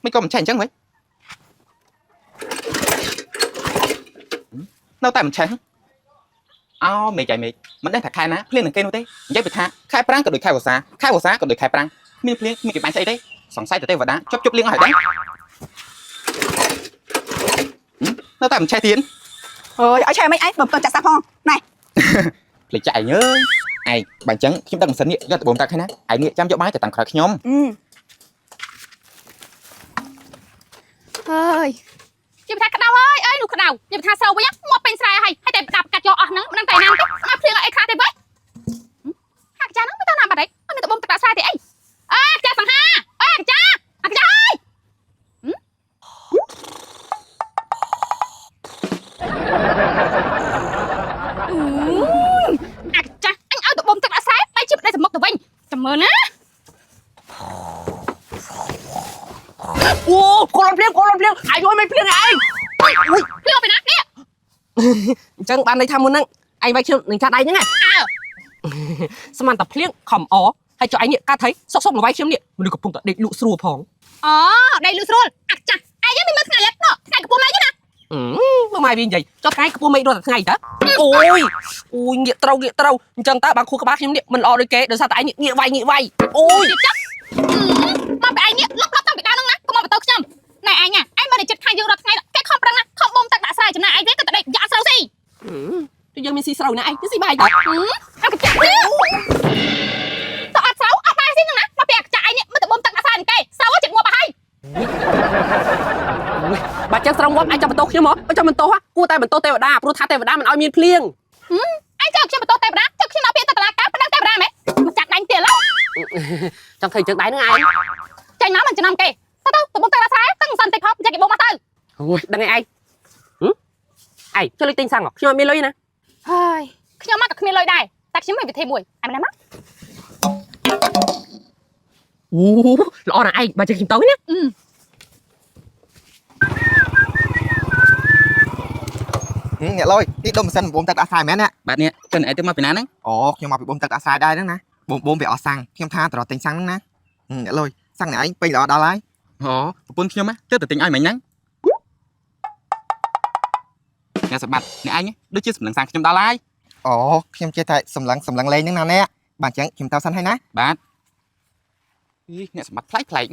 មិនក៏មិនឆេះអញ្ចឹងវិញនៅតែមិនឆេះអោមេឃឯមេឃមិនដឹងថាខែណាភ្លៀងនឹងគេនោះទេនិយាយពីថាខែប្រាំងក៏ដូចខែវស្សាខែវស្សាក៏ដូចខែប្រាំងគ្មានភ្លៀងគ្មានគេបាញ់ស្អីទេសង្ស័យតែទេវតាជប់ជប់លៀងអស់ហើយដឹងនៅតែមិនឆេះទៀត អើយឲ្យឆេះមិនឯងបើមិនចាក់សាផងណែ ភ្លេចចាក់ឯងអើយឯងបើអញ្ចឹងខ្ញុំដឹកម៉ាស៊ីននេះយកទៅបូមទឹកហើយណាឯងនេះចាំយកបាយទៅតាមក្រោយខ្ញុំ ហើយ និយាយថាក្តៅហើយអើយនោះក្តៅនិយាយថាស្រូវវិញងាប់ពេញស្រែហើយហើយតែដាប់កាត់យកអស់ហ្នឹងមិនដឹងតែណាទេស្អាតភ្លៀងអីខ្លះទេវិញហាក់ចាហ្នឹងមិនទៅណាបាត់អីអត់មានទៅបូមទឹកដាក់ស្រែទេអីអើចាសង្ហាអើចាអាចាអើយអាចាអញឲ្យទៅបូមទឹកដាក់ស្រែបែរជាប្តីសមុកទៅវិញចាំមើលណា អូកូនអត់ភ្លៀងកូនអត់ភ្លៀងឯងយល់មិនភ្លៀងឯង ភ្លៀងទៅណានេះ អញ្ចឹងបានន័យថាមុនហ្នឹងឯងវាយខ្ញុំនឹងចាត់ឯងហ្នឹងណា អើ ស្មានតែភ្លៀងខំអហើយចុះឯងនេះកាត់ថៃសុកសុកមកវាយខ្ញុំនេះមនុស្សកំពុងតែដេកលក់ស្រួលផង អូដៃលឺស្រួលអាចាឯងមិនមើលថ្ងៃអត់ណោះថ្ងៃកំពុងម៉េចណា មើលម៉ែវានិយាយចុះថ្ងៃកំពុងមេឃរត់តែថ្ងៃតើអូយអូយងាកត្រូវងាកត្រូវអញ្ចឹងតើបានខួរក្បាលខ្ញុំនេះមិនល្អដូចគេដោយសារតែឯងនេះងាកវាយងាកវាយអូយ មកពីឯងនេះលុបលុបតាំងពីដើមហ្នឹងណាកុំមកបន្ទោខ្ញុំណែឯងណាឯងមិនได้ចិត្តខាងយើងរាល់ថ្ងៃគេខំប្រឹងណាខំបូមទឹកដាក់ស្រែចំណាឯងវិញក៏តែដេកយ៉ាក់ស្រូវស៊ី ទយើងមានស៊ីស្រូវណាឯងស៊ីបាយតើ អាកចាក់នេះតើអត់ស្រូវអត់បាយស៊ីហ្នឹងណាមកពីអាកចាក់ឯងនេះមិនទៅបូមទឹកដាក់ស្រែនឹងគេស្រូវចិត្តងាប់អស់ហើយ បើចឹងស្រូវងាប់ឯងចាំបន្ទោខ្ញុំហ៎បើចាំបន្ទោសគួរតែបន្ទោសទេវតាព្រោះថាទេវតាមិនឲ្យមានភ្លៀង ឯងចង់ខ្ញុំបន្ទោទេវតាចង់ខ្ញុំមកពីទៅតឡាការប្តឹងទេវតាមែនមកចាក់ដាញ់ទៀតឡើយ ចង់ធ្វើចឹងដែរហ្នឹងឯង ចាញ់មកមិនចំណាំគេទៅទៅទៅបូមទឹកដាក់ស្រែតឹងសិនតិចផងចាក់គេបូមមកទៅ អូយដឹងឯងឯងឯងចុះលុយទិញសាំងខ្ញុំអត់មានលុយណា ហើយខ្ញុំមកក៏គ្មានលុយដែរតែខ្ញុំមានវិធីមួយឯងមិនមក អូល្អណាស់ឯងបើចឹងខ្ញុំទៅណា អ្នកលយនេះដុំម៉ាស៊ីនបូមទឹកដាក់ស្រែមែនណា បាទនេះចឹងឯងទៅមកពីណាហ្នឹង អូខ្ញុំមកពីបូមទឹកដាក់ស្រែដែរហ្នឹងណាបូមបូមវាអស់សាំងខ្ញុំថាត្រទិញសាំងហ្នឹងណាអ្នកលយសាំងអ្នកឯងពេញល្អដល់ហើយ អូប្រពន្ធខ្ញុំទៅទៅទិញឲ្យមិញហ្នឹងអ្នកសម្បត្តិអ្នកឯងដូចជាសម្លឹងសាំងខ្ញុំដល់ហើយ អូខ្ញុំចេះតែសម្លឹងសម្លឹងលេងហ្នឹងណាអ្នកបាទអញ្ចឹងខ្ញុំទៅសិនហើយណា បាទអីអ្នកសម្បត្តិប្លែកប្លែក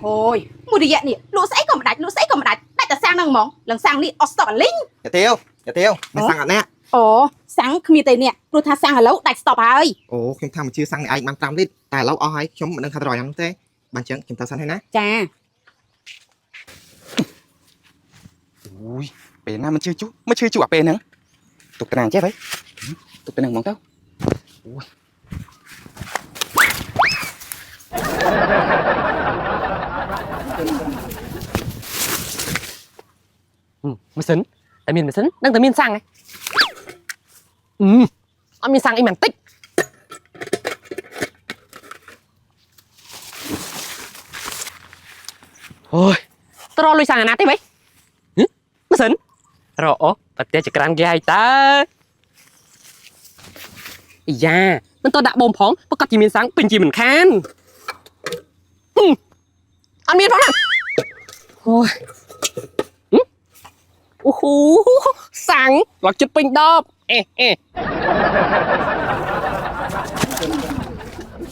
អូយមួយរយៈនេះលក់ស្អីក៏មិនដាច់លក់ស្អីក៏មិនដាច់ដាច់តែសាំងហ្នឹងហ្មងឡើងសាំងនេះអត់ស្តុកអាលីង អ្នកទាវអ្នកទាវមានសាំងអត់អ្នក អូសាំងគ្មានទេនេះព្រោះថាសាំងឥឡូវដាច់ស្តុកហើយ អូខ្ញុំថាមកជាសាំងអ្នកឯងបាន5លីត្រតែឥឡូវអស់ហើយខ្ញុំមិនដឹងថាត្រយ៉ាងនោះទេបាទអញ្ចឹងខ្ញុំទៅសិនហើយណា ចា អូយពេលណាមិនជឿជូមិនជឿជូអាពេលហ្នឹងទុកតាណាចេះហីទុកតាហ្នឹងហ្មងទៅអូយ ម៉ាស៊ីនតែមានម៉ាស៊ីនដឹងតែមានសាំងឯងអឺអត់មានសាំងអីមិនតិចអូយត្រលុយសាំងអាណាទេវ៉េម៉ាស៊ីនរអូប្រទេសចក្រានគេហើយតើអាយ៉ាមិនតដាក់បូមផងប្រកាសជាមានសាំងពេញជាមិនខានអត់មានផងណាអូយ អូហូសាំងឡើងចិត្តពេញដបអេអេ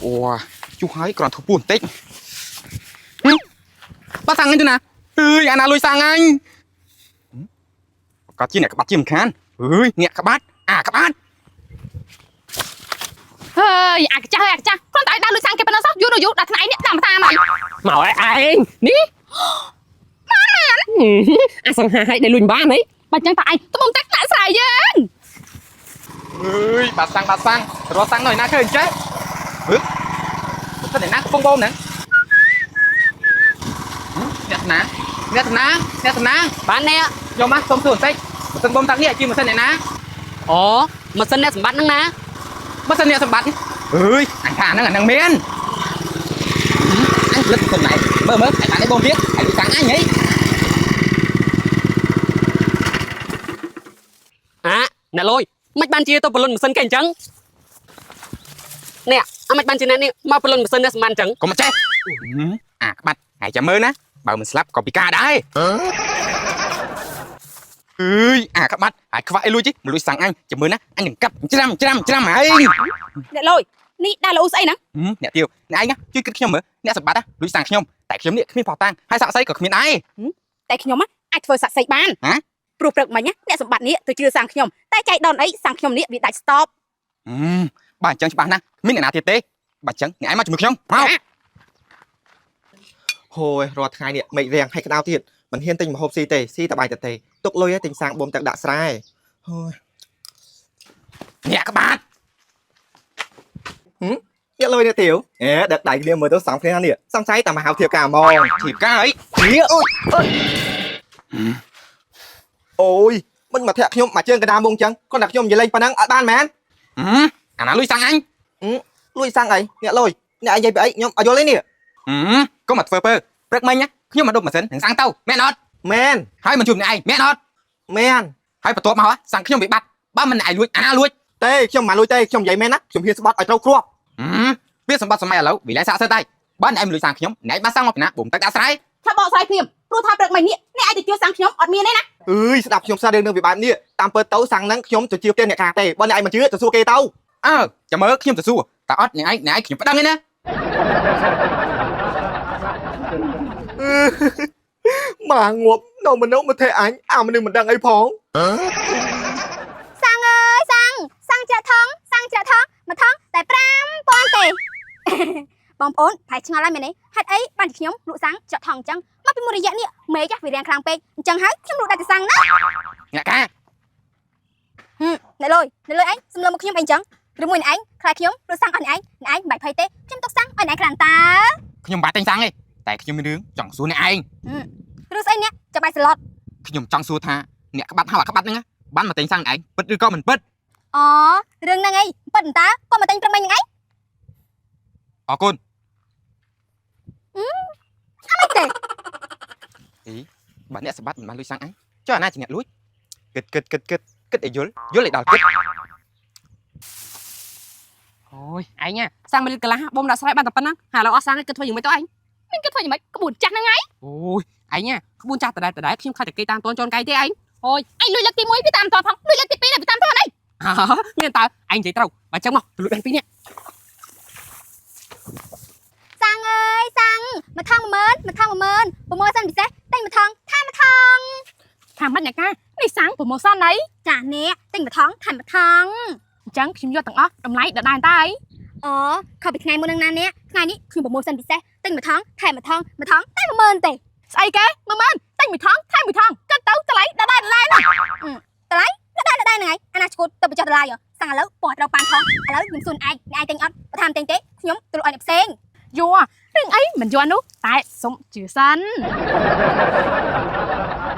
អូជុះហើយគ្រាន់ធូបពោះបន្តិចបាត់សាំងអញទៅណាអើយអាណាលុយសាំងអញប្រកាសជាអ្នកក្បាត់ជាមិនខានអើយអ្នកក្បាត់អាក្បាត់ ហើយអាកាចាស់ហើយអាកាចាស់គ្រាន់តែឲ្យដើរលួចសាំងគេប៉ុណ្ណឹងសោះយូរយូរដល់ថ្ងៃនេះដាក់មកតាមហើយ មកឲ្យឯងនេះបានអាសង្ហាឲ្យដែលលួចបានហី បើចឹងតើឯងទៅបំទឹកដាក់ស្រែយើង អើយបាត់សាំងបាត់សាំងរត់សាំងនៅណាឃើញចេះហឺទៅណាកំពុងបូមហ្នឹងអ្នកណាអ្នកណាអ្នកណា បាននេះ យកមកសុំសួរបន្តិចម៉ាស៊ីនបូមទឹកនេះជាម៉ាស៊ីនអ្នកណា អូម៉ាស៊ីនអ្នកសម្បត្តិហ្នឹងណា ម៉ាស៊ីនអ្នកសម្បត្តិអើយអញថាហ្នឹងអាហ្នឹងមានអញផលិតម៉ាស៊ីនណៃមើលមើលអញបាននេះបូមទៀតអញសាំងអញហី អាអ្នកលុយ មិនបានជាទៅបលុនម៉ាស៊ីនគេអញ្ចឹងនេះអាមិនបានជាអ្នកនេះមកបលុនម៉ាស៊ីនអ្នកសម្បានអញ្ចឹង កុំមកចេះអាក្បាត់ហើយចាំមើលណាបើមិនស្លាប់ក៏ពិការដែរអើយអាក្បាត់ហើយខ្វះអីលួចទេមកលួចសាំងអញចាំមើលណាអញនឹងកាប់ច្រាំច្រាំច្រាំហើយ អ្នកលយនេះដើរលូស្អីហ្នឹង អ្នកទាវអ្នកឯងណាជួយគិតខ្ញុំមើលអ្នកសម្បត្តិលួចសាំងខ្ញុំតែខ្ញុំនេះគ្មានផោះតាំងហើយសាក់សីក៏គ្មានដែរ តែខ្ញុំអាចធ្វើសាក់សីបាន ហ៎ ព្រោះព្រឹកមិញណាអ្នកសម្បត្តិនេះទៅជឿសាំងខ្ញុំតែចៃដនអីសាំងខ្ញុំនេះវាដាច់ស្តប បើអញ្ចឹងច្បាស់ណាស់គ្មានអ្នកណាទៀតទេបើអញ្ចឹងអ្នកឯងមកជាមួយខ្ញុំមក ហូយរាល់ថ្ងៃនេះមេឃរាំងហើយក្តៅទៀតមិនហ៊ានទិញម្ហូបស៊ីទេស៊ីតែបាយតែទេទុកលុយឲ្យទិញសាំងបូមទឹកដាក់ស្រែហូយ អ្នកក្បាត់ អ្នកលុយអ្នកទាវអេដឹកដៃគ្នាមើលទៅសងគ្នានេះសង្ស័យតែមកហៅធៀបការហ្មង ធៀបការអី នេះអូយអូយមិនមកធាក់ខ្ញុំមកជើងកណ្ដាលមុងចឹងគាត់តែខ្ញុំនិយាយលេងប៉ុណ្ណឹងអត់បានមែន អាណាលួចសាំងអញ លួចសាំងអីអ្នកលុយអ្នកឯងនិយាយពីអីខ្ញុំអត់យល់ទេនេះ កុំមកធ្វើពើព្រឹកមិញណាខ្ញុំមកដុបម៉ាស៊ីននឹងសាំងទៅមែនអត់ មែន ហើយមកជួបអ្នកឯងមែនអត់ មែន ហើយបន្ទាប់មកសាំងខ្ញុំវាបាត់បើមិនអ្នកឯងលួចអាណាលួច ទេខ្ញុំមិនលួចទេខ្ញុំនិយាយមែនណាខ្ញុំហ៊ានស្បត់ឲ្យត្រូវគ្រាប់ វាសម្បត្តិសម័យឥឡូវវាលែងសាក់សិតហើយបើអ្នកឯងមិនលួចសាំងខ្ញុំអ្នកឯងបានសាំងមកពីណាបុំទឹកដាក់ស្រែ ថាបកស្រាយភ្លាមព្រោះថាព្រឹកមិញនេះអ្នកឯងទៅជឿសាំងខ្ញុំអត់មានទេណា អើយស្ដាប់ខ្ញុំស្ដាប់រឿងនឹងវាបែបនេះតាមពិតទៅសាំងហ្នឹងខ្ញុំទៅជាផ្ទះអ្នកខាទេបើអ្នកឯងមិនជឿទៅសួរគេទៅ អើចាំមើលខ្ញុំទៅសួរតើអត់អ្នកឯងអ្នកឯងខ្ញុំប្តឹងឯណា មកងាប់នៅមនុស្សមកទេអញអាមនុស្សមិនដឹងអីផង សាំងអើយសាំងសាំងច្រាក់ថងសាំងច្រាក់ថងមួយថងតែ5000ទេ បងប្អូនប្រហែលឆ្ងល់ហើយមែនទេហេតុអីបានជាខ្ញុំលក់សាំងច្រាក់ថងអញ្ចឹងមកពីមួយរយៈនេះមេឃវារាំងខ្លាំងពេកអញ្ចឹងហើយខ្ញុំលក់ដាច់តែសាំងណា អ្នកកា អ្នកលុយអ្នកលុយឯងសំលឹងមកខ្ញុំអីអញ្ចឹងឬមួយអ្នកឯងខ្លាចខ្ញុំលក់សាំងអស់អ្នកឯងអ្នកឯងមិនបាច់ភ័យទេខ្ញុំទុកសាំងឲ្យអ្នកឯងខ្លាំងតើ ខ្ញុំបាត់ទិញសាំងទេតែខ្ញុំមានរឿងចង់សួរអ្នកឯង ឬស្អីអ្នកចាំបាយស្លុត ខ្ញុំចង់សួរថាអ្នកក្បាត់ហៅអាក្បាត់ហ្នឹងបានមកទិញសាំងឯងពិតឬក៏មិនពិត អូរឿងហ្នឹងឯងពិតតើគាត់មកទិញព្រឹកមិញហ្នឹងឯង អរគុណ អត់ទេ អីបើអ្នកសម្បត្តិមិនបានលួចសាំងអញចុះអាណាជាអ្នកលួចគិតគិតគិតគិតគិតឲ្យយល់យល់ឲ្យដល់គិត អូយឯងណាសាំង1លីត្រកន្លះបូមដាក់ស្រែបានតែប៉ុណ្ណឹងហើយឥឡូវអស់សាំងហើយគិតធ្វើយ៉ាងម៉េចទៅឯង មានគិតធ្វើយ៉ាងម៉េចក្បួនចាស់ហ្នឹងហើយ អូយឯងណាក្បួនចាស់ដដែលដដែលខ្ញុំខ្លាចតែគេតាមតនជន់កៃទេឯង អូយឯងលួចលើកទី1វាតាមតផងលួចលើកទី2វាតាមតអី ហ៎មានតើឯងនិយាយត្រូវបើចឹងមកទៅលួចបានពីរនាក់ សាំងអើយសាំងមួយថង10000មួយថង10000promotion ពិសេសទិញមួយថងថែមមួយថង ថាម៉េចអ្នកកានេះសាំង promotion អី ចាអ្នកទិញមួយថងថែមមួយថង អញ្ចឹងខ្ញុំយកទាំងអស់តម្លៃដដែលតើអី អូខុសពីថ្ងៃមុននឹងណាអ្នកថ្ងៃនេះខ្ញុំ promotion ពិសេសទិញមួយថងថែមមួយថងមួយថងតែ10000ទេ ស្អីគេ10000ទិញមួយថងថែមមួយថងគិតទៅតម្លៃដដែលដដែលណា តម្លៃដដែលដដែលហ្នឹងឯងអាណាឈួតទៅបញ្ចុះតម្លៃហ៎សាំងឥឡូវពណ៌ត្រូវប៉ានថងឥឡូវខ្ញុំសួនឯងអ្នកឯងទិញអត់បើថាមិនទិញទេខ្ញុំទៅលក់ឲ្យអ្នកផ្សេង យួររឿងអីមិនយួរនោះតែសុំជឿសិន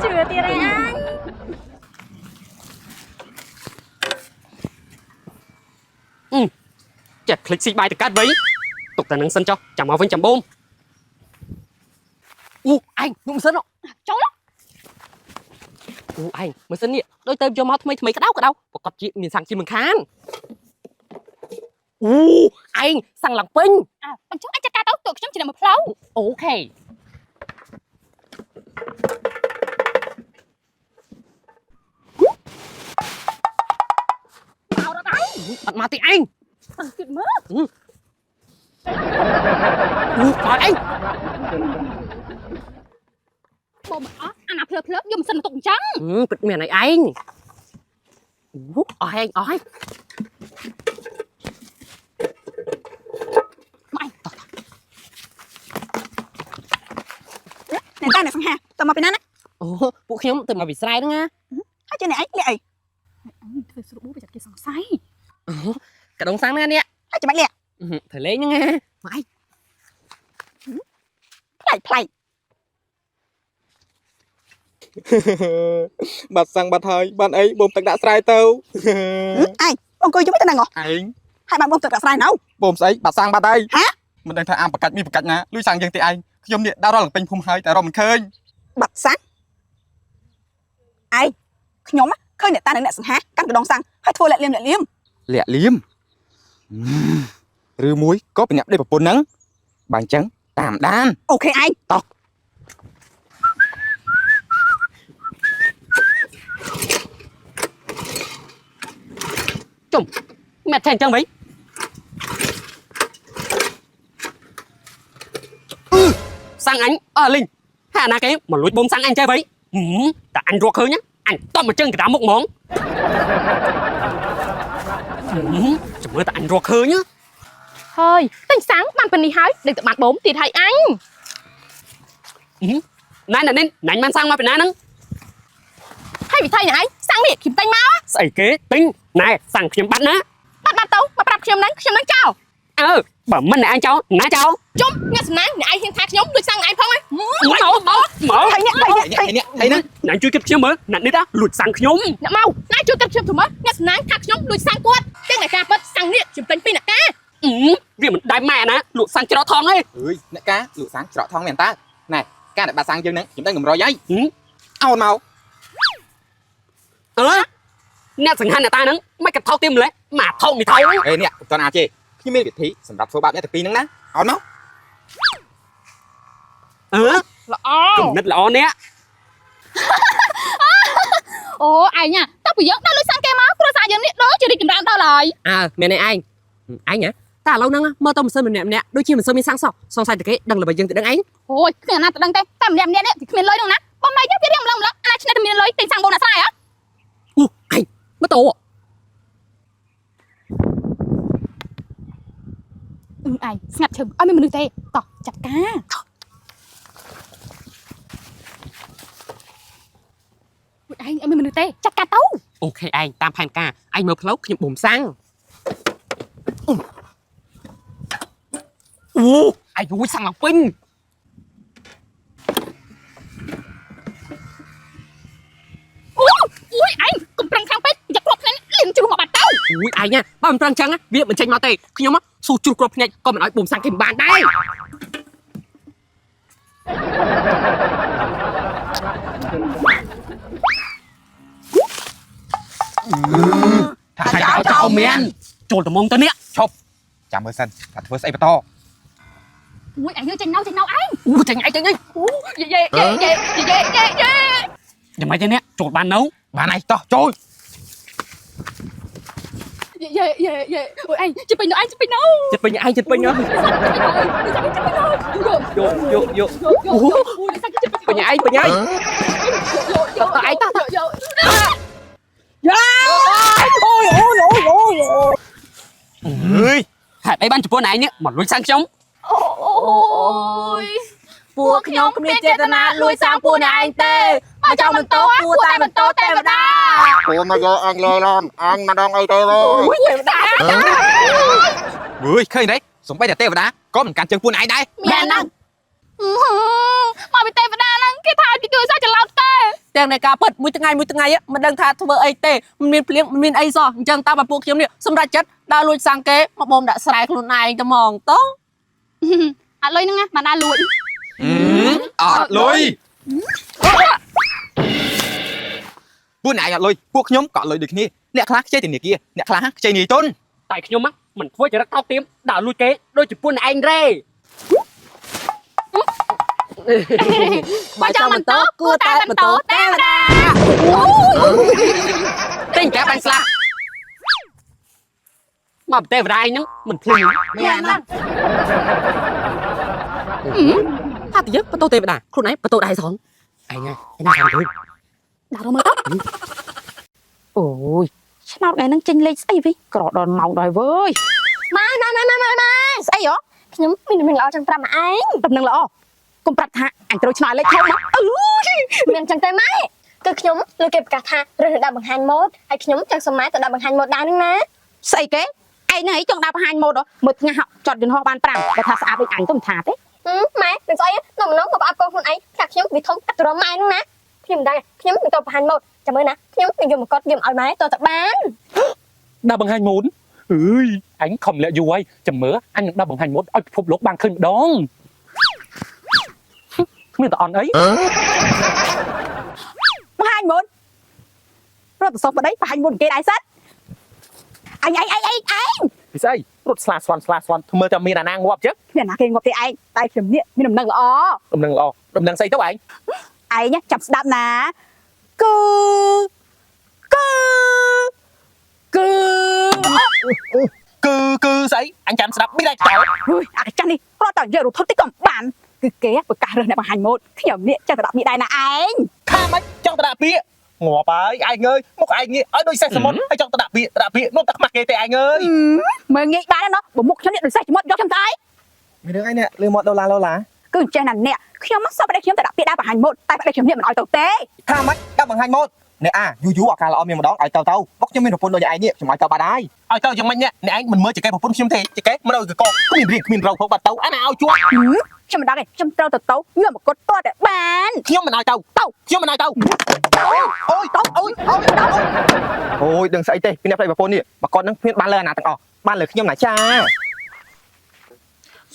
ជឿទៀតឯងអញ ចេះភ្លេចស៊ីបាយតកាត់វិញទុកតែនឹងសិនចុះចាំមកវិញចាំបូម អូឯងនោះម៉ាស៊ីន ចូល អូឯងម៉ាស៊ីននេះដូចទៅយកមកថ្មីថ្មីក្តៅក្តៅប្រកាសជាមានសាំងជាមិនខានអូឯងសាំងឡើងពេញ អើអញ្ចឹងអាចចាត់ការទៅទោះខ្ញុំជាអ្នកមកផ្លូវ អូខេ មករត់ហើយ អត់មកទេឯង អត់ទៀតមើល អូមកឯង បងមិនអស់អាណាភ្លើភ្លើយកម៉ាស៊ីនមកទុកអញ្ចឹង ពិតមានអីឯងអូអស់ឯងអស់ហើយ មកឯងតោះ អ្នកតាអ្នកសង្ហាតើមកពីណាណា អូពួកខ្ញុំទៅមកពីស្រែហ្នឹងណា ហើយជាអ្នកឯងលាក់អី អញធ្វើស្រួលបួវាចាត់គេសង្ស័យ កដងសាំងណានេះ ហើយចាំបាច់លាក់ ធ្វើលេងហ្នឹងណាមកឯង ប្លែកប្លែក បាត់សាំងបាត់ហើយបានអីបូមទឹកដាក់ស្រែទៅ ឯងអង្គុយយំទៅណាង ឯង ហើយបានបងទឹកដាក់ស្រែនៅ បូមស្អីបាត់សាំងបាត់ហើយ ហ៎ មិនដឹងថាអាមប្រកាច់មីប្រកាច់ណាលួចសាំងយើងទេឯងខ្ញុំនេះដើររកលំពេញភូមិហើយតែរកមិនឃើញ បាត់សាំងឯងខ្ញុំ ឃើញអ្នកតានិងអ្នកសង្ហាកាន់កដងសាំងហើយធ្វើលាក់លៀមលាក់លៀម លាក់លៀមឬមួយក៏បញ្ញាប់ដេកប្រពន្ធហ្នឹងបើអញ្ចឹងតាមដាន អូខេឯង តោះ មិនចេះអញ្ចឹងវិញអឺសាំងអញអើលីងហើយអាណាគេមកលួចបូមសាំងអញចេះវិញហឹមតែអញរកឃើញណាអញតបមកជើងកណ្ដាលមុខហ្មងហឹមចាំមើលតែអញរកឃើញណា ហើយទិញសាំងបានប៉ុណ្នេះហើយដឹងតែបានបូមទៀតហើយអញ ណែណែនេះណាញ់បានសាំងមកពីណាហ្នឹង ហើយវិធីនេះឯងសាំងនេះខ្ញុំទិញមក ស្អីគេទិញណែសាំងខ្ញុំបាត់ណា បាត់បាត់ទៅមកប្រាប់ខ្ញុំហ្នឹងខ្ញុំនឹងចោល អើបើមិនណែអញចោលណាចោល ជុំអ្នកសំណាងអ្នកឯងហ៊ានថាខ្ញុំលួចសាំងឯងផងណា មកមកមក ថៃនេះថៃនេះថៃ នេះនេះហ្នឹង ណាញ់ជួយគិតខ្ញុំមើលណាត់នេះតាលួចសាំងខ្ញុំ អ្នកមកណាជួយគិតខ្ញុំទៅមើលអ្នកសំណាងថាខ្ញុំលួចសាំងគាត់ទាំងអ្នកការពិតសាំងនេះខ្ញុំទិញពីអ្នកការ អឺវាមិនដែរម៉ែណាលក់សាំងច្រកថងឯង អើយអ្នកការលក់សាំងច្រកថងមែនតើណែការដែលបាត់សាំងយើងហ្នឹងខ្ញុំដឹងកម្រយហើយ ហឹម អោនមក អើអ្នកសង្ហាអ្នកតាហ្នឹងមិនកថោកទៀមម្លេះមកថោកមីថោ អេនេះមិនតន់អាចទេខ្ញុំមានវិធីសម្រាប់ធ្វើបាបអ្នកទាំងពីរហ្នឹងណាអោនមក អើ ល្អ គំនិតល្អនេះ អូឯងណាតើពីយើងដល់លួចសាំងគេមកគ្រួសារយើងនេះដូចជារីកចម្រើនដល់ហើយ អើមែនឯងឯងឯងហ៎តែឥឡូវហ្នឹងមើលទៅមិនសូវម្នាក់ម្នាក់ដូចជាមិនសូវមានសាំងសោះសង្ស័យតែគេដឹងល្បីយើងទៅដឹងឯង អូយគ្មានអាណាទៅដឹងទេតែម្នាក់ម្នាក់នេះគ្មានលុយនោះណាបងម៉េចវារៀងម្លឹងម្លឹងអាឆ្នេះតែមានលុយទិញសាំងបូមអ្នកស្រែហ៎ អូឯងម៉ូតូ អឺឯងស្ងាត់ឈឹងអត់មានមនុស្សទេតោះចាត់ការអូយឯងអត់មានមនុស្សទេចាត់ការទៅ អូខេឯងតាមផែនការឯងមើលផ្លូវខ្ញុំបូមសាំងអូឯងរួចសាំងឡើងពេញ អូអូយឯងកុំប្រឹងខាងពេកយ៉ាគ្រាប់ភ្នែកលៀងជ្រុះមកបាត់ទៅ អូយឯងណាបើមិនប្រឹងចឹងវាមិនចេញមកទេខ្ញុំស៊ូជ្រុះគ្រាប់ភ្នែកក៏មិនឲ្យបូមសាំងគេមិនបានដែរ ថាចោលចោលមាន ចូលត្មងទៅនេះ ចាំមើលសិនថាធ្វើស្អីបន្ត អូយឯងយើងចេញនៅចេញនៅឯង អូចេញឯងចេញឯង អូយយេយេយេយេយេយេ យ៉ាងម៉េចទេនេះចូលបាននៅ បានហើយតោះចូល យេយេយេអូយឯងជិះពេញនៅឯងជិះពេញនៅ ចិត្តពេញឯងចិត្តពេញហ៎ ជិះពេញនៅជិះពេញនៅ យកយកយក យោយោអូយសាច់ជិះពេញ ពេញឯងពេញឯង យោយោតឯងតោះយោ អូយអូយអូយអូយ អើយ ហេតុអីបានចំពោះណែឯងនេះមកលួចសាំងខ្ញុំ អូយ ពួកខ្ញុំគ្មានចេតនាលួចសាំងពួកអ្នកឯងទេ បើចង់បន្តគួរតែបន្តទេវតា ពូមកយកអញលេឡំអញមកដងអីទេវើ អូយទេវតា អើយឃើញទេសំបីតែទេវតាក៏មិនកាន់ជើងពួកឯងដែរ មែនហ្នឹងមកពីទេវតាហ្នឹងគេថាឲ្យពីគឺសាច្រឡោតគេ ទាំងในការពិតមួយថ្ងៃមួយថ្ងៃមិនដឹងថាធ្វើអីទេមិនមានភ្លៀងមិនមានអីសោះអញ្ចឹងតាមពួកខ្ញុំនេះសម្រាប់ចិត្តដើរលួចសាំងគេមកបូមដាក់ស្រែខ្លួនឯងតែហ្មងតោះ អត់លុយហ្នឹងណាមកដើរលួច អត់លុយពួកអ្នកឯងអត់លុយពួកខ្ញុំក៏អត់លុយដូចគ្នាអ្នកខ្លះខ្ចីធនាគារអ្នកខ្លះខ្ចីនាយទុន តែខ្ញុំមិនធ្វើចរិតថោកទាបដើរលួចគេដូចចំពោះណែឯងទេ បើចង់បន្តគួរតែបន្តទេវតា ទិញតែបាញ់ស្លាប់មកប្រទេសវរាយហ្នឹងមិនភ្លឺ មែនហ្នឹង ថាតែយើងបន្តទេវតាខ្លួនឯងបន្តដែរសង ឯងឯណាខាងជួយ ដាក់រមើលទៅ អូយឆ្នោតថ្ងៃហ្នឹងចេញលេខស្អីវិញក្រដល់ម៉ោងដល់វើយ ម៉ែម៉ែម៉ែម៉ែម៉ែ ស្អីហ៎ ខ្ញុំមានដំណឹងល្អចង់ប្រាប់ម៉ែឯង ដំណឹងល្អកុំប្រាប់ថាអញត្រូវឆ្នោតលេខធំមកអឺ មានចឹងទេម៉ែគឺខ្ញុំលើគេប្រកាសថារើសដាក់បង្ហាញម៉ូដហើយខ្ញុំចង់សុំម៉ែទៅដាក់បង្ហាញម៉ូដដែរហ្នឹងណា ស្អីគេឯងហ្នឹងឯងចង់ដើរបង្ហាញម៉ូដមើលថ្ងៃហក់ចត់យន្តហោះបាន5បើថាស្អាតដូចអញទៅមិនថាទេ ម៉ែមិនស្អីនំនំមកផ្អាប់កូនខ្លួនឯងថាខ្ញុំវាធំកាត់ទ្រាំម៉ែហ្នឹងណាខ្ញុំមិនដឹងខ្ញុំនឹងទៅបង្ហាញម៉ូដចាំមើលណាខ្ញុំនឹងយកមកកត់យកឲ្យម៉ែតទៅបាន ដើរបង្ហាញម៉ូដអើយអញខំលាក់យូរហើយចាំមើលអញនឹងដើរបង្ហាញម៉ូដឲ្យពិភពលោកបានឃើញម្ដងគ្មានតអន់អី បង្ហាញម៉ូដ រត់ទៅសុំប្តីបង្ហាញមុនគេដែរសិនអញអញអញអញអញ ពីស្អីរត់ស្លាស្វាន់ស្លាស្វាន់ធ្វើមើលតែមានអាណាងាប់ចឹង គ្មានណាគេងាប់ទេឯងតែខ្ញុំនេះមានដំណឹងល្អ ដំណឹងល្អដំណឹងស្អីទៅឯង ឯងចាំស្ដាប់ណាគឺគឺគឺ គឺគឺស្អីអញចាំស្ដាប់មិនដែរចោល ហុយអាកាចាស់នេះរត់តែយករូបធំតិចក៏មិនបានគឺគេប្រកាសរើសអ្នកបង្ហាញម៉ូដខ្ញុំនេះចាំទៅដាក់មីដែរណាឯង ថាម៉េចចង់ទៅដាក់ពាក្យងាប់ហើយឯងអើយមុខឯងនេះឲ្យដូចសេះសមុទ្រហើយចង់ទៅដាក់ពាក្យដាក់ពាក្យនោះតែខ្មាស់គេទេឯងអើយ មើលងាយបានណាបើមុខខ្ញុំនេះដូចសេះចមុតយកខ្ញុំទៅឯង មានរឿងអីនេះលឺមាត់ដូឡាឡូឡា គឺអញ្ចេះណាអ្នកខ្ញុំមកសពប្តីខ្ញុំទៅដាក់ពាក្យដែរបង្ហាញម៉ូដតែប្តីខ្ញុំនេះមិនឲ្យទៅទេ ថាម៉េចដាក់បង្ហាញម៉ូដអ្នកអាយូរយូរឱកាសល្អមានម្ដងឲ្យទៅទៅមកខ្ញុំមានប្រពន្ធដូចឯងនេះខ្ញុំឲ្យទៅបាត់ហើយ ឲ្យទៅយ៉ាងម៉េចអ្នកអ្នកឯងមិនមើលចកេះប្រពន្ធខ្ញុំទេចកេះមិនឲ្យកកគ្មានរៀងគ្មានរោគផងបាត់ទៅអាណាឲ្យជួប ខ្ញុំមិនដឹងទេខ្ញុំត្រូវទៅទៅយកមកកត់តតែបាន ខ្ញុំមិនឲ្យទៅ ទៅ ខ្ញុំមិនឲ្យទៅអូយ ទៅអូយអូយទៅ អូយដឹងស្អីទេពីអ្នកប្តីប្រពន្ធនេះមកគាត់នឹងគ្មានបានលើអាណាទាំងអស់បានលើខ្ញុំណាចា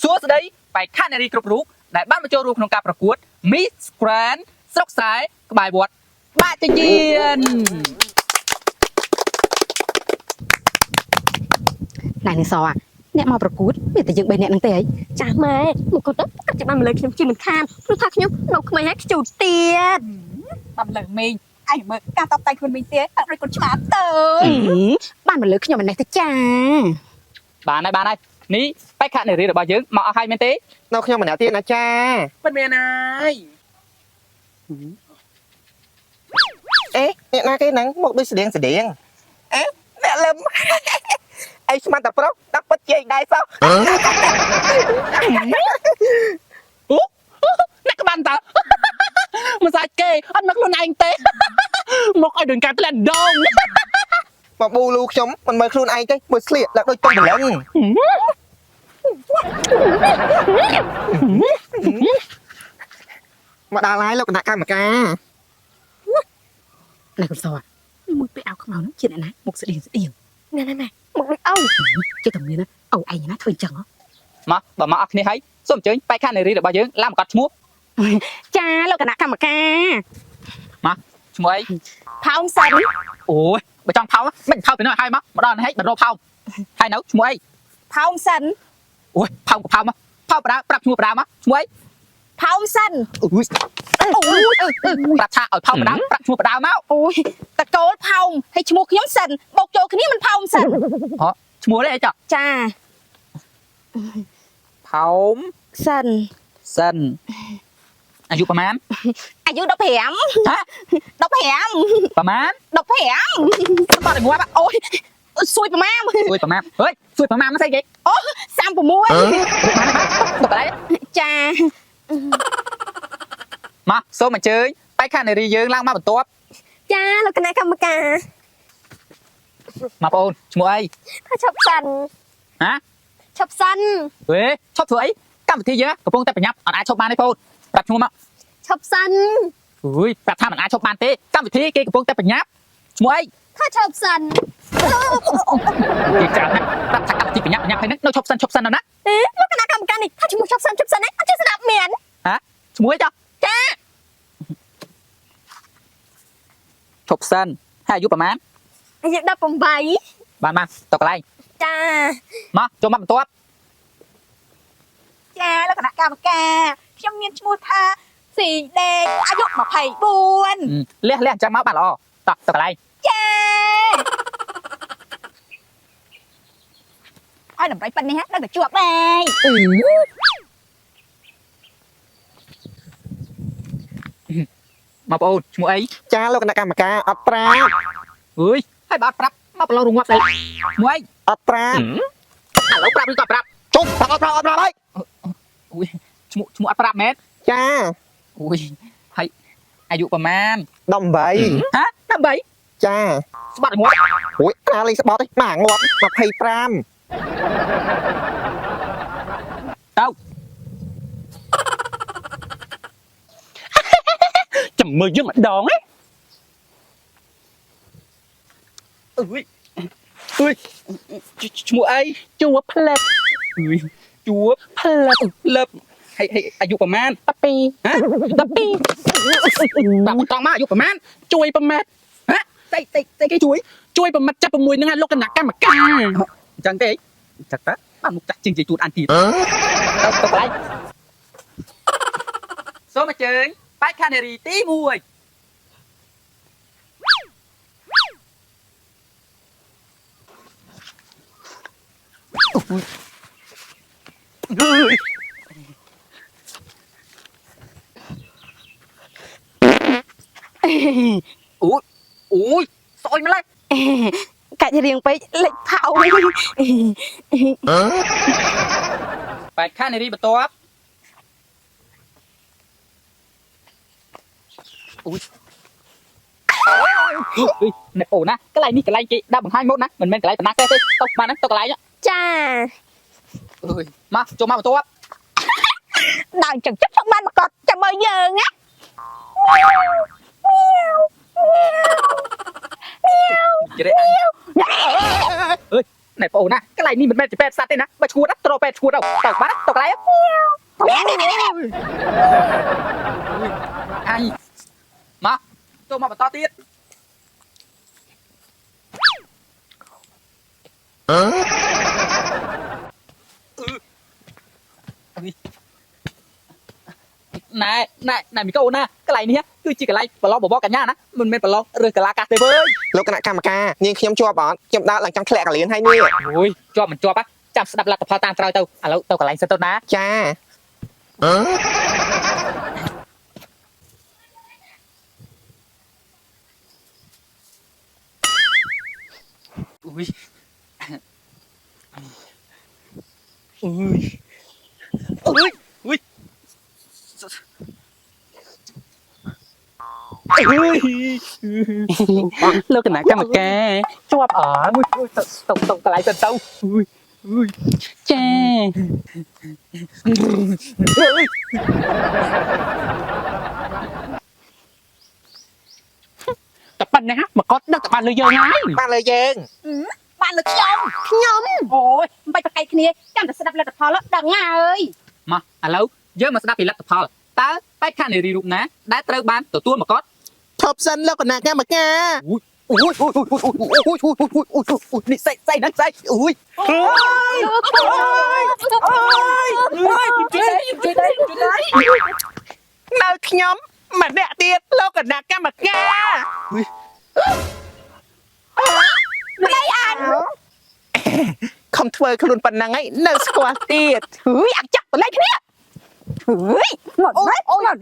សួស្តីបេក្ខនារីគ្រប់រូបដែលបានមកចូលរួមក្នុងការប្រកួត Miss Grand ស្រុកស្រែក្បែរវត្តបាក់ចជៀន ណែនេះសអាអ្នកមកប្រកួតមានតែយើង3នាក់ហ្នឹងទេអី ចាស់ម៉ែមកគាត់ទៅគាត់จะបានមកលើខ្ញុំជិះមិនខានព្រោះថាខ្ញុំនៅក្មេងហើយខ្ជូតទៀត បានលើមីងឯងមើលការតបតែងខ្លួនមីងទៀតអត់ដូចគាត់ឆ្មាទៅបានមកលើខ្ញុំម្នេះទៅចា បានហើយបានហើយនេះបេក្ខនារីរបស់យើងមកអស់ហើយមែនទេ នៅខ្ញុំម្នាក់ទៀតណាចា មិនមែនហើយ អេអ្នកណាគេហ្នឹងមកដូចស្តៀងស្តៀងអេអ្នកលឹម អីស្មានតែប្រុសដាក់ពិតជាឯងដែរសោះ អូអ្នកក្បានតើ មិនសាច់គេអត់មកខ្លួនឯងទេ មកឲ្យដូចការផ្លែដង មកប៊ូលូខ្ញុំមិនមើលខ្លួនឯងទេមើលស្លៀកឡើងដូចតុងបលឹងមកដល់ហើយលោកគណៈកម្មការ ណែកំសអាមួយពេលអោខ្មៅហ្នឹងជាអ្នកណាមុខស្តៀងស្តៀង ណែណែណែមកដូចអូ ចេះតែមានណាអូឯងណាធ្វើអញ្ចឹងហ៎ មកបើមកអស់គ្នាហើយសូមអញ្ជើញបេក្ខនារីរបស់យើងឡើងមកកត់ឈ្មោះ ចាលោកគណៈកម្មការ ឈ្មោះអី ផោងសិន អូយបើចង់ផោមិនផោពីនោះឲ្យមកមកដល់នេះហើយបើរកផោហើយនៅឈ្មោះអី ផោងសិន អូយផោក៏ផោមកផោបដាប្រាប់ឈ្មោះបដាមកឈ្មោះអី ផោងសិន អូយ អូយ ប្រាប់ថាឲ្យផោបដាប្រាប់ឈ្មោះបដាមក អូយតកូលផោងហើយឈ្មោះខ្ញុំសិនបោកចូលគ្នាមិនផោងសិន ឈ្មោះនេះអីចុះ ចា ផោម សិន សិនអាយុប្រហែល អាយុ15 ហ៎ 15 ប្រហែល 15 បាត់ឲ្យងាប់ អូយសួយប្រមាណ សួយប្រហែលហេសួយប្រហែលមកស្អីគេ 36 ទៅកន្លែង ចា មកសូមអញ្ជើញបេក្ខនារីយើងឡើងមកបន្ទាប់ ចាលោកគណៈកម្មការ មកបងអូនឈ្មោះអី ថាឈប់សិន ហ៎ ឈប់សិន វេឈប់ធ្វើអីកម្មវិធីយើងកំពុងតែប្រញាប់អត់អាចឈប់បានទេបងអូនប្រាប់ឈ្មោះមក ឈប់សិន អុយប្រាប់ថាមិនអាចឈប់បានទេកម្មវិធីគេកំពុងតែប្រញាប់ឈ្មោះអី ថាឈប់សិន គេច្រើនណាស់ប្រាប់ថាកម្មវិធីប្រញាប់ប្រញាប់ហើយហ្នឹងនៅឈប់សិនឈប់សិនណា អេលោកគណៈកម្មការនេះថាឈ្មោះឈប់សិនឈប់សិនឯងអត់ចេះស្ដាប់មែន ឈ្មោះអីចុះចាឈប់សិនហើយអាយុប្រហែល អាយុ18 បានបានទៅកន្លែង ចា មកចូលមកបន្ទាប់ ចាលោកគណៈកម្មការខ្ញុំមានឈ្មោះថាស៊ីដេកអាយុ24 លះលះអញ្ចឹងមកបានល្អតោះទៅកន្លែង ចាឲ្យតម្រៃប៉ុណ្នេះហ่ะដឹងតែជួបដែរ មកបងអូនឈ្មោះអី ចាលោកគណៈកម្មការអត់ប្រាប់ អើយហើយបើអត់ប្រាប់មកប្រឡងរងាប់ស្អីឈ្មោះអី អត់ប្រាប់ ឥឡូវប្រាប់ឬក៏ប្រាប់ ជុំប្រាប់អត់ប្រាប់អត់ប្រាប់ហើយ ឈ្មោះឈ្មោះអត់ប្រាប់មែន ចា អូយហើយអាយុប្រហែល 18 ហ៎ដើម្បី ចា ស្បាត់ងាប់ អូយអាលេងស្បត់ឯងមកងាប់25 ទៅ ចាំមើលយើងម្ដងណា អើយអើយឈ្មោះអី ជួបផ្លិត អើយជួប ផ្លិត លឹបហើយហើយអាយុប្រហែល 12 ហ៎ 12 បាក់បន្តមកអាយុប្រហែល ជួយប្រមាថ ហ៎ ស្អីស្អីស្អីគេជួយ ជួយប្រមិតចិត្ត6ហ្នឹងលោកគណៈកម្មការ អញ្ចឹងទេអញ្ចឹងតើបានមុខចាស់ជាងជាជួតអានទៀតទៅទៅកន្លែងសូមអញ្ជើញបេក្ខនារីទី1 អូយអូយស្អុយម្ល៉េះ កាច់រៀងពេកលិចផៅ បេក្ខនារីបន្ទាប់អូយអុយណែអូណាកន្លែងនេះកន្លែងគេដាក់បង្ហាញម៉ូតណាមិនមែនកន្លែងបណ្ណាកេះទេទៅបានហ្នឹងទៅកន្លែង ចា អើយមកចូលមកបន្ទាប់ ដើរចឹងចិត្តចង់បានមកកត់ចាំមើលយើងណា ជ្រេអើយណែប្អូនណាកន្លែងនេះមិនមែនជាពេទ្យសត្វទេណាបើឈួតត្រពេទ្យឈួតទៅទៅបានទៅកន្លែងអញមកចូលមកបន្តទៀតណែណែណែមីកូណាកន្លែងនេះគឺជាកន្លែងប្រឡងបបកញ្ញាណាមិនមែនប្រឡងរើសកលាកាសទេវើយ លោកគណៈកម្មការនាងខ្ញុំជាប់អត់ខ្ញុំដើរឡើងចង់ធ្លាក់កលៀនហើយនេះ អូយជាប់មិនជាប់ចាំស្ដាប់លទ្ធផលតាមក្រោយទៅឥឡូវទៅកន្លែងសិនទៅណា ចា អុយអុយអុយអុយលោកគណៈកម្មការជាប់អត់អុយទៅទៅទៅកន្លែងសិនទៅអុយអុយ ចាតែប៉ុណ្ណេះមកកត់ដឹកតែបានលើយើងហើយ បានលើយើង បានលើខ្ញុំខ្ញុំអូយមិនបាច់ប្រកែកគ្នាចាំតែស្ដាប់លទ្ធផលដឹងហើយ មកឥឡូវយើងមកស្ដាប់ពីលទ្ធផលតើបេក្ខនារីរូបណាដែលត្រូវបានទទួលមកកត់ ឈប់សិនលោកគណៈកម្មការ អូយអូយអូយអូយអូយអូយអូយអូយនេះស្អីស្អីហ្នឹងស្អីអូយអូយអូយជួយដែរជួយដែរជួយដែរ នៅខ្ញុំម្នាក់ទៀតលោកគណៈកម្មការខំធ្វើខ្លួនប៉ុណ្ណឹងឯងនៅស្គាល់ទៀត ហឺយអាចាក់បលែងគ្នាហឺយមកមកអូយមក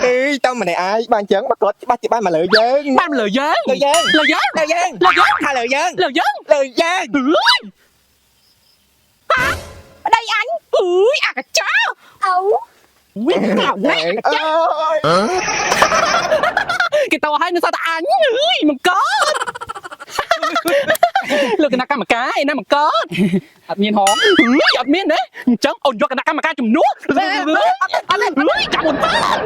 អេទៅម្នាក់ឯងបានចឹងបើគាត់ច្បាស់ជាបានមកលើយើង បានលើយើង លើយើង លើយើង លើយើង លើយើង ថាលើយើង លើយើង លើយើង អើយ ប្តីអញហឺយអាកាចា អូ វិញកោណែ អើយ គេតឲ្យនៅសតអញអើយមកកត់លោកគណៈកម្មការឯណាមកកត់ អត់មានហង អើយអត់មានទេអញ្ចឹងអូនយកគណៈកម្មការជំនួសអត់ទេអត់ទេចាំអូនបាន